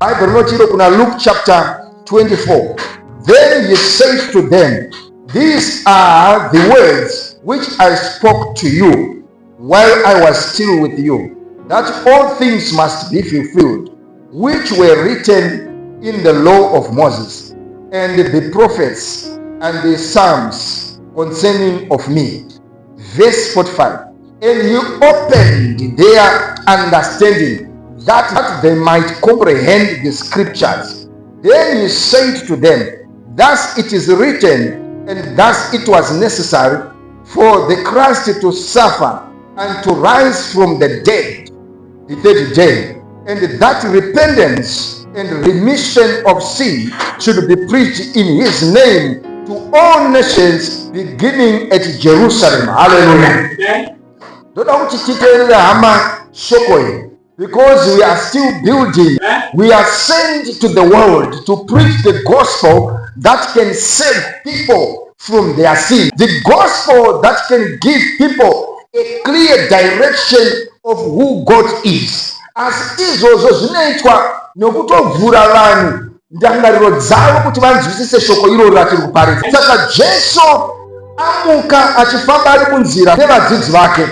Bhaibheri rinoti iro kuna Luke chapter 24. Then he said to them, "These are the words which I spoke to you while I was still with you, that all things must be fulfilled, which were written in the law of Moses and the prophets and the Psalms concerning of me." Verse 45. And he opened their understanding, that they might comprehend the scriptures. Then he said to them, "Thus it is written, and thus it was necessary for the Christ to suffer and to rise from the dead the third day, and that repentance and remission of sin should be preached in his name to all nations, beginning at Jerusalem." Hallelujah. Ndoda kuti titeerere, hama, shoko iri, because we are still building. We are sent to the world to preach the gospel that can save people from their sin, the gospel that can give people a clear direction of who God is. Asi izvozvo zvinoitwa nokutovhura vanhu ndangariro dzavo kuti vanzwisise shoko iroro ratiri kuparidza. Saka Jesu amuka, achifamba ari munzira nevadzidzi vake,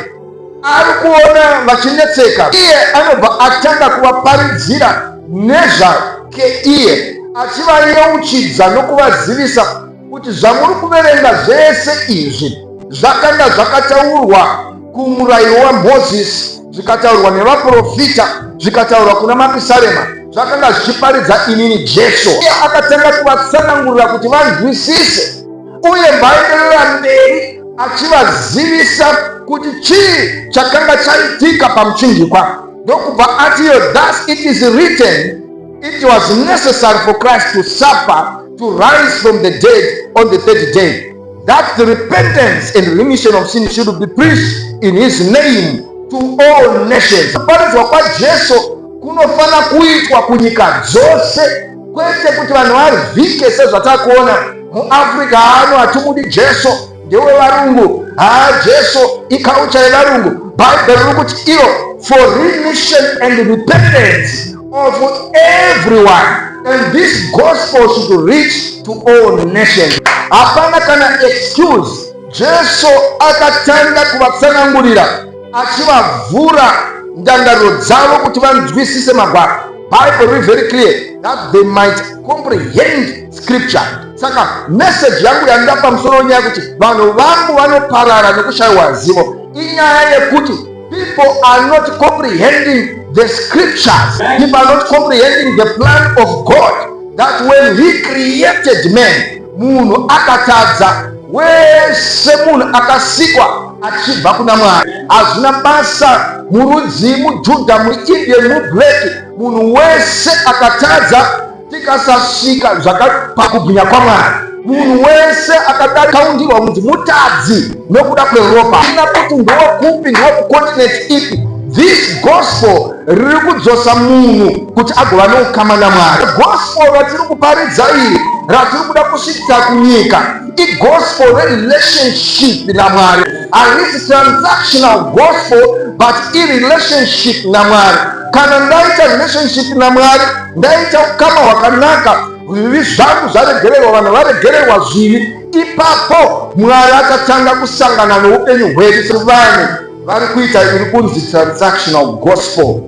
ari kuona vachinetseka. Iye anobva atanga kuvaparidzira nezvake iye, achivayeuchidza nokuvazivisa kuti zvamuri kuverenga zvese izvi zvakanga zvakataurwa kumurayiro waMozisi, zvikataurwa nevaprofita, zvikataurwa kuna Mapisarema, zvakanga zvichiparidza inini Jesu. Iye akatanga kuvatsanangurira kuti vanzwisise, uye mbaenderera mberi achivazivisa kuti chii chakanga chaitika pamuchinjikwa. Ndokubva atiyo, "Thus it is written, it was necessary for Christ to suffer, to rise from the dead on the third day, that the repentance and remission of sin should be preached in his name to all nations." Kuparidzwa kwaJesu kunofanira kuitwa kunyika dzose, kwete kuti vanhu varivhike sezvatakuona muAfrica. Ano hatimudi Jesu, ndewevarungu. Haa, Jesu iculture yevarungu. Bhaibheri riri kuti iro for remission and repentance of everyone, and this gospel should reach to all nations. Hapana kana excuse. Jesu akatanga kuvatsanangurira, achivavhura ndangariro dzavo kuti vanzwisise magwaro. Bible riri very clear, that they might comprehend scripture. Saka message yangu yandida pamusoro wenyaya yekuti vanhu vangu vanoparara nekushayiwa zivo inyaya yekuti people are not comprehending the scriptures. People are not comprehending the plan of God, that when he created man, munhu akatadza. Wese munhu akasikwa achibva kuna Mwari, hazvina basa murudzi, muJudha, muIndian, mublack, munhu wese akatadza, tikasasvika zvakapakubwinya kwaMwari. Munhu wese akadakaundirwa kunzi mutadzi nokuda kweropa, ina kuti ndokupi, ndokucontinent ipi. This gospel riri kudzosa munhu kuti agova neukama naMwari. Gospel ratiri kuparidza iri, ratiri kuda kusvitsa kunyika, igospel rerelationship naMwari. Harisi transactional gospel, but irelationship naMwari. Kana ndaita relationship naMwari, ndaita ukama hwakanaka, zvivi zvangu zvaregererwa, vanhu varegererwa zvivi, ipapo Mwari akatanga kusangana neupenyu hwedu. Vanhu vari kuita iri kunzi transactional gospel.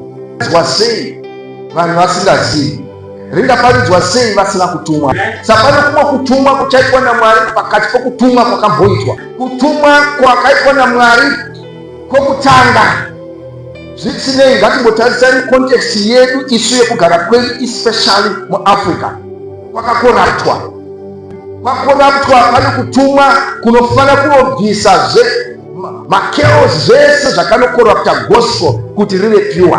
Zwa sei vanhu vasingazivi? Ringaparidzwa sei vasina kutumwa? Sapane kumwe kutumwa kuchaitwa naMwari pakati pokutumwa kwakamboitwa. Kutumwa kwakaitwa naMwari kwokutanga, zvisinei, ngatimbotarisai context yedu isu yekugara kwedu, especially muAfrica, kwakacorruptwa. Kwacorruptwa, pane kutumwa kunofanira kunobvisazve machaos, zvese zvakanocorrupta gospel kuti rive pure.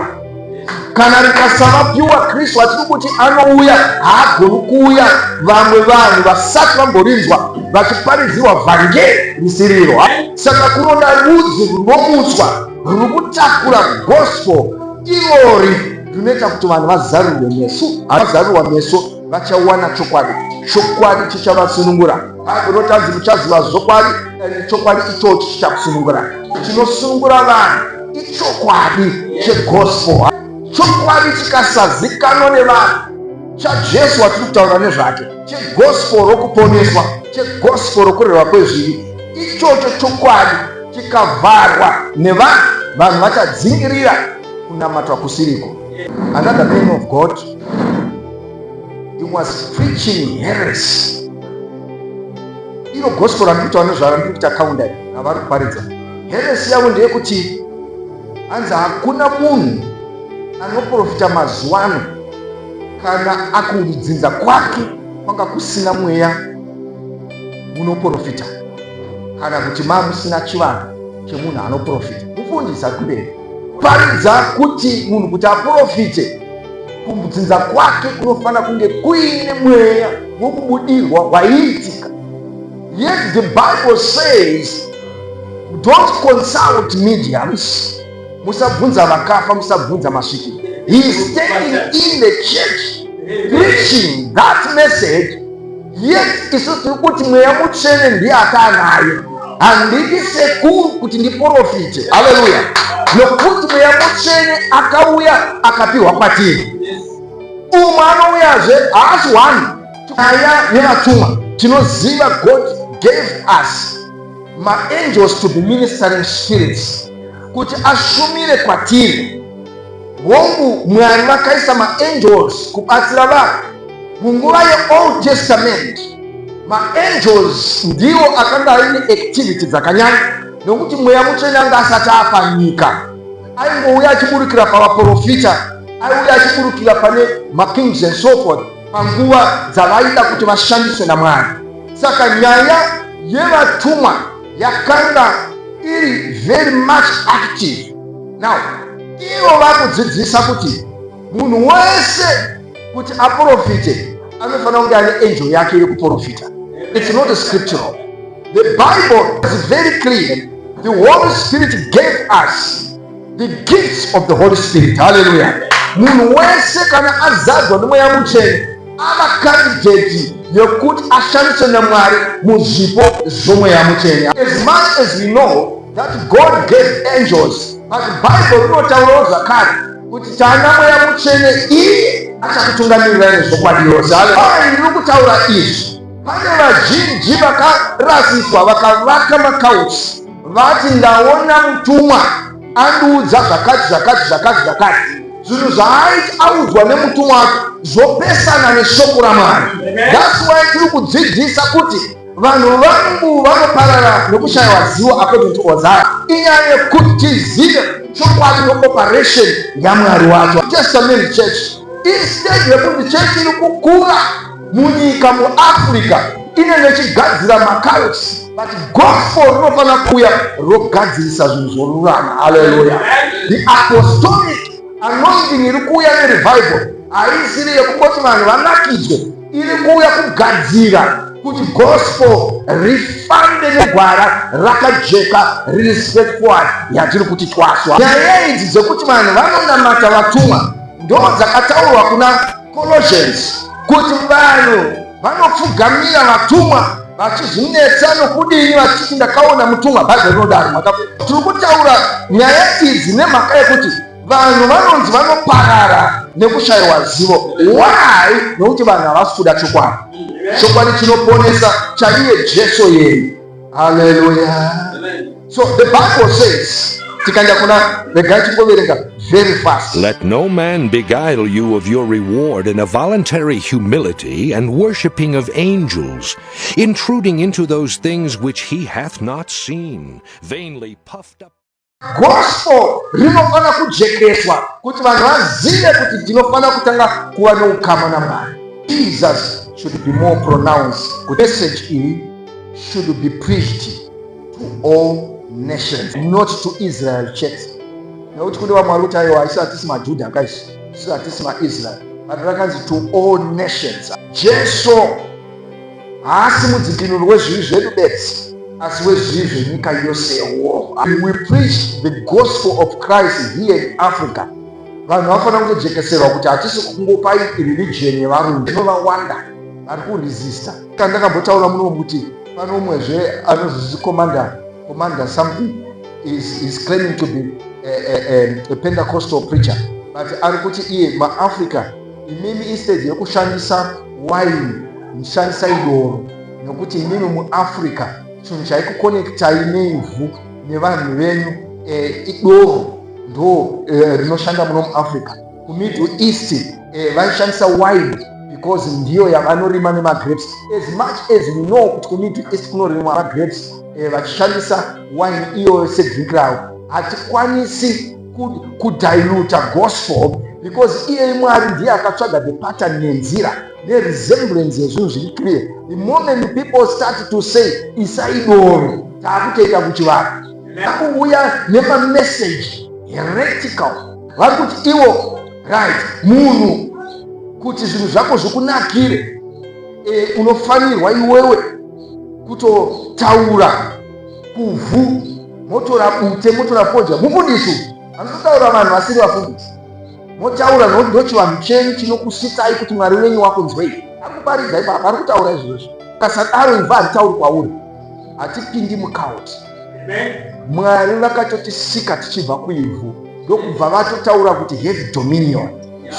Kana rikasava pure, Kristu hatiri kuti anouya, haagoni kuuya vamwe vanhu vasati vamborinzwa vachiparidzirwa vhangeri risiriro. Saka kunoda rudzi runomutswa ruri kutakura gospel irori rinoita kuti vanhu vazarirwe meso. Vazarirwa meso, vachawana chokwadi, chokwadi chichavasunungura. Bhaibheri rotanzi muchaziva zvokwadi, and chokwadi ichochi chichakusunungura. Chinosunungura vanhu ichokwadi chegospel. Chokwadi chikasazikanwa nevanhu chaJesu watiri kutaura nezvake, chegospel rokuponeswa, chegospel rokurerwa kwezvivi, ichocho chokwadi chikavharwa nevanhu, vanhu vachadzingirira kunamatwa kusiriko. Another man of God, he was preaching heresy. Iro gospel randiri kutaura nezvaro, ndiri kuita kaunda ravari kuparidza. Heresy yavo ndeyekuti hanzi hakuna munhu anoprofita mazuva ano kana akudzinza kwake kwanga kusina mweya munoprofita, kana kuti mamusina chivanhu chemunhu anoprofita. Mufundisi ari kumberi paridza kuti munhu kuti aprofite, kudzinza kwake kunofanira kunge kuine mweya wokubudirwa waiitika. Yet the Bible says, "Don't consult mediums," musabvunza vakafa, musabvunza masvikiro. He is standing in the church preaching that message, yet isu tiri kuti Mweya Mutsvene ndiye akaanayo. Handidi sekuru kuti ndiprofite, haleluya, nokuti Mweya Mutsvene akauya akapiwa kwatiri. Umwe anouyazve haasi one. Aya nevatumwa tinoziva, God gave us maangels to be ministering spirits kuti ashumire kwatiri. Hongu, Mwari vakaisa maangels kubatsira vanhu. Munguva yeOld Testament, maangels ndiwo akanga aine activity dzakanyanya, nokuti Mweya Mutsvene anga asati apa nyika. Aingouya achiburukira pavaprofita, aiuya achiburukira pane makings and so forth panguva dzavaida kuti vashandiswe naMwari. Saka nyaya yevatumwa yakanga iri very much active. Now ivo vakudzidzisa kuti munhu wese kuti aprofite anofanira kunge ane angel yake yekuprofita. It's not scriptural. The Bible is very clear. The Holy Spirit gave us the gifts of the Holy Spirit, haleluya. Munhu wese kana azadzwa neMweya Mutsvene ava candidate yekuti ashandiswe naMwari muzvipo zvomweya Mutsvene. As much as we know that God gave angels, but Bible rinotaurawo zvakare kuti tana Mweya Mutsvene, iye achakutungamirirai nezvokwadi yose. Ai, ndiri kutaura izvi, pane vazhinji vakarasiswa, vakavaka macults, vati ndaona mutumwa andiudza zvakati zvakati zvakati zvakati. Zvinhu zvaaiti audzwa nemutumwa wake zvopesana neshoko raMwari. That's why tiri kudzidzisa kuti vanhu vangu vanoparara nokushayiwa zivo, according to Hosea. Inyaya yekuti tizive chokwadi neoperation yaMwari wacho. Testament church, instead yekuti chechi iri kukura munyika muAfrica, inenge ichigadzira macults, but gospel rinofanira kuuya rogadzirisa zvinhu zvorurama, haleluya. The apostolic anointing iri kuuya nerevival haisiri yekungoti vanhu vanakidzwe, iri kuuya kugadzira kuti gospel rifambe negwara rakajeka, riri straightforward, yatiri kuti twaswa. Nyaya idzi dzekuti vanhu vanonamata vatumwa ndo dzakataurwa kuna Colossians, kuti vanhu vanopfugamira vatumwa vachizvinetsa nokudini, vachiti ndakaona mutumwa. Bhaibheri rinodaro. Tiri kutaura nyaya idzi nemhaka yekuti vanhu vanonzi vanoparara nekushayiwa zivo. Why? Nokuti vanhu havasi kuda chokwadi, chokwadi chinoponesa chaiye Jesu yeye, haleluya. So the Bible says, tikaenda kuna, regai tingoverenga very fast. Let no man beguile you of your reward in a voluntary humility and worshipping of angels, intruding into those things which he hath not seen, vainly puffed up. Gospel rinofanira kujekeswa kuti vanhu vazive kuti tinofanira kutanga kuva neukama naMwari. Jesus should be more pronounced. Message iyi should be preached to all nations, not to Israel chete, nekuti kune vamwe vari kuti aiwa, isu hatisi maJudha kaisi, isu hatisi maIsrael, but rakanzi to all nations. Jesu haasi mudzikinuri wezvivi zvedu bedzi, asi wezvivi zvenyika yosewo. We preach the gospel of Christ here in Africa. Vanhu vafanira kutojekeserwa kuti hatisi kungopai religion yevarungu. Inovawanda vari kuresista. Kandakambotaura muno kuti pano umwezve anozvisi commander something is claiming to be a Pentecostal preacher. But ari kuti iye, maAfrica imimi, instead yekushandisa wine, shandisai doro, nokuti imimi muAfrica chinhu chaikuconnectai neivhu nevanhu venyu idoro, ndo rinoshanda muno muAfrica. KuMiddle East vaishandisa wine because ndiyo yavanorima nemagrapes. As much as we know kuti kuMiddle East kunorimwa magrapes, vachishandisa wine iyoyo sedrink ravo, hatikwanisi kudiluta gospel because iyeye Mwari ndiye akatsvaga the pattern nenzira neresemblance yezvinhu zviri clear. The moment people start to say isai doro, taakutoita kuchivanhu, kuuya nemamessage heretical. Vari kuti ivo, right, munhu kuti zvinhu zvako zvikunakire, unofanirwa iwewe kutotaura kuvhu, motora bute, motora fodya. Mufundisi anototaura vanhu vasiri vafundisi, motaura nokuti ndochivanhu chenyu chinokusvitsai kuti Mwari wenyu wakunzwei. Akuparidza ipapa, ari kutaura izvozvo. Kasadaro ivhu haritauri kwauri. Hatipindi mucult. Mwari vakatotisika tichibva kuivhu, ndokubva vatotaura kuti have dominion.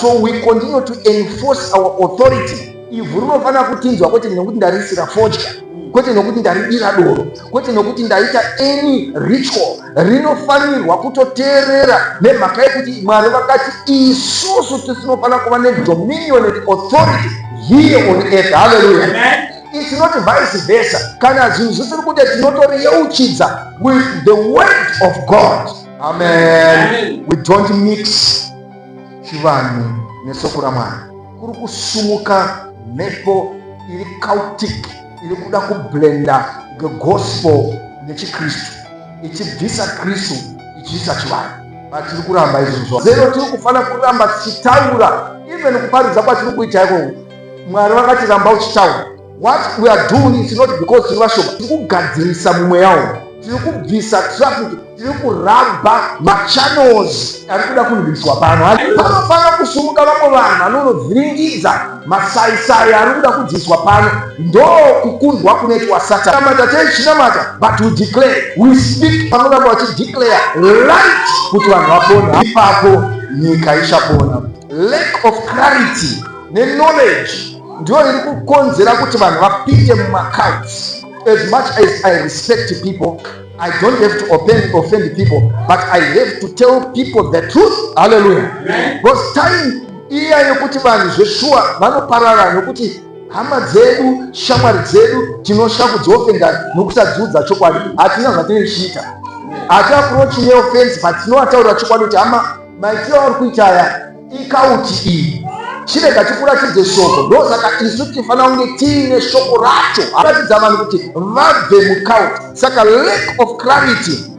So we continue to enforce our authority. Ivhu rinofanira kutinzwa, kwete nekuti ndarisira fodya, kwete nokuti ndaridira doro, kwete nokuti ndaita any ritual. Rinofanirwa kutoteerera nemhaka yekuti Mwari vakati isusu tisinofanira kuva nedominion and authority here on earth. Hallelujah. It's not vice versa. Kana zvinhu zvisiri kuti, tinotoriyeuchidza with the word of God. Amen. Amen. We don't mix chivanhu nesoko raMwari. Kuri kusumuka mhepo iri cultic iri kuda kublenda the gospel nechikristu, ichibvisa Kristu, ichiisa chivanhu. But tiri kuramba izvozvo zero. Tiri kufanira kuramba tichitaura, even kuparidza kwatiri kuita ikoko. Mwari vakati ramba uchitaura. What we are doing is not because tiri vashoma. Tiri kugadzirisa mumweya umu, tiri kubvisa traffic, tiri kurabha machannels ari kuda kunobviswa pano. Panofanira kusumuka vamwe vanhu vanonovhiringidza masaisai ari kuda kudziswa pano. Ndo kukundwa kunoitwa Satani. Namata teichinamata, but we declare, we speak. Vanoramba vachideclare light kuti vanhu vapone. Ipapo nyika ichapona. Lack of clarity neknowledge ndiyo iri kukonzera kuti vanhu vapinde mumacults. As much as I respect people, I don't have to offend people, but I have to tell people the truth. Hallelujah. Because time iya yekuti vanhu zveshuwa vanoparara nokuti hama dzedu, shamwari dzedu, tinosvika kudzioffenda nokusadziudza chokwadi. Hatina zvatinenge tichiita, hatiapproach neoffense, but tinovataurira chokwadi kuti hama, maitiro auri kuita aya icult iyi, chirega tikuratidze shoko. Ndosaka isu tifanira kunge tiine shoko racho, ratidza vanhu kuti vabve mucult. Saka lack of clarity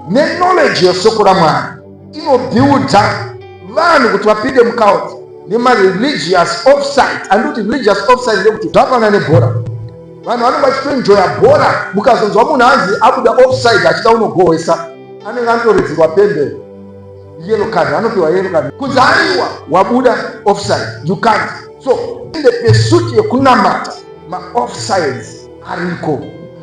neknowledge yeshoko raMwari inobuilda vanhu kuti vapinde mucult nemareligious offside. Handikuti religious offside ndekuti zvafanana nebhora. Vanhu vanenge vachitoenjoya bhora, mukazonzwa munhu anzi abuda offside achida unogohwesa, anenge anotoridzirwa pembe, yellow card, anopiwa yellow card kunzi aiwa, wabuda offside, you can't. So in the pursuit yekunamata, maoffsides ariko.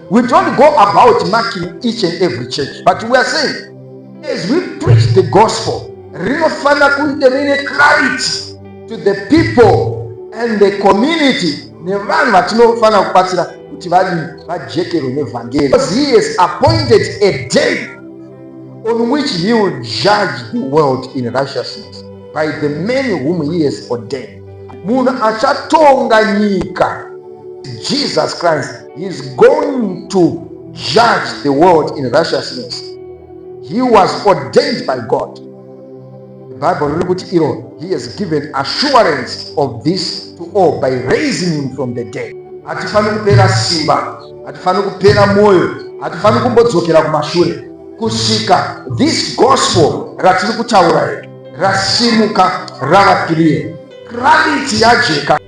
We don't go about marking each and every church, but we are saying as we preach the gospel, rinofanira kunge rine clarity to the people and the community nevanhu vatinofanira kubatsira kuti vadii, vajekerwe nevhangeri. Because he has appointed a day on which he will judge the world in righteousness by the man whom he has ordained. Munhu achatonga nyika, Jesus Christ, he is going to judge the world in righteousness. He was ordained by God. The Bible riri kuti iro he has given assurance of this to all by raising him from the dead. Hatifaniri kupera simba, hatifaniri kupera mwoyo, hatifaniri kumbodzokera kumashure kusvika this gospel ratiri kutaura rasimuka, rava clear, clarity yajeka.